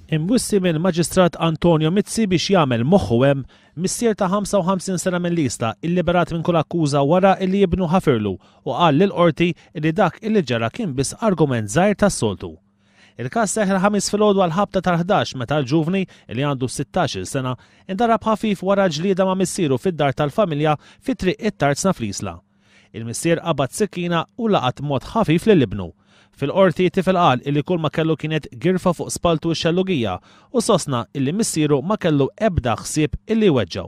Imwissi mill-Maġistrat Antonio Mizzi biex jagħmel moħħu hemm, missier ta' 55 sena mill-Isla illiberat minn kull akkuża wara illi ibnu ħafirlu u qal lill-Qorti illi dak illi ġara kien biss argument żgħir tas-soltu. Il-każ seħħ il-Ħamis filgħodu għall-ħabta tal-11 meta l-ġuvni, li għandu 16-il sena, indarab ħafif wara ġlieda ma' missieru fid-dar tal-familja fi Triq it-Tarzna fl-Isla. Il-missier qabad sikkina u laqat mod ħafif lil ibnu. Fil-Qorti t-tifel qal illi kull ma kellu kienet girfa fuq spalltu x-xellugija u sostna illi missieru ma kellu ebda ħsieb illi jweġġgħu.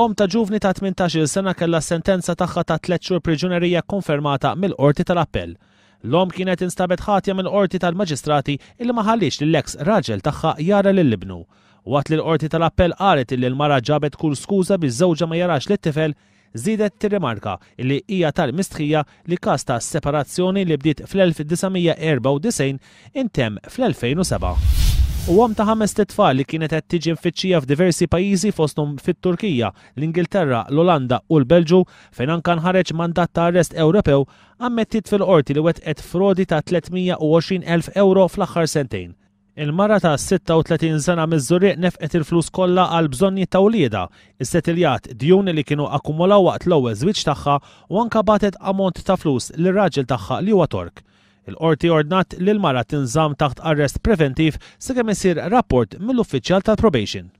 Omm ta' ġuvni ta' 18-il sena kellha s-sentenza tagħha ta' tlett xhur priġunerija kkonfermata mill-Qorti tal-Appell. L-omm kienet instabet ħatja mill-Qorti tal-Maġistrati illi ma ħallietx lill-eks raġel tagħha jara lil ibnu. Waqt li l-Qorti tal-Appell qalet illi l-mara ġabet kull skuża biex żewġha ma jarax lit-tifel, żiedet tirrimarka illi hija tal-mistħija li każ ta' separazzjoni li bdiet fl-1994 intemm fl-2007. U omm ta' ħamest itfal li kienet qed tiġi mfittxija f'diversi pajjiżi fosthom fit-Turkija, l-Ingilterra, l-Olanda u l-Belġu, fejn anke nħareġ mandat ta' arrest Ewropew, ammettiet fil-Qorti li wettqet frodi ta' 320,000 ewro fl-aħħar sentejn. Il-mara ta' 36 sena miż-Żurrieq nefqet il-flus kollha għall-bżonnijiet ta' wliedha, issetilljat djun li kienu akkumulaw waqt l-ewwel żwieġ tagħha u anke bagħtet ammont ta' flus lir-raġel tagħha li huwa Tork. Il-Qorti ordnat li l-mara tinżamm taħt arrest preventiv sakemm isir rapport mill-uffiċjal tal-probation.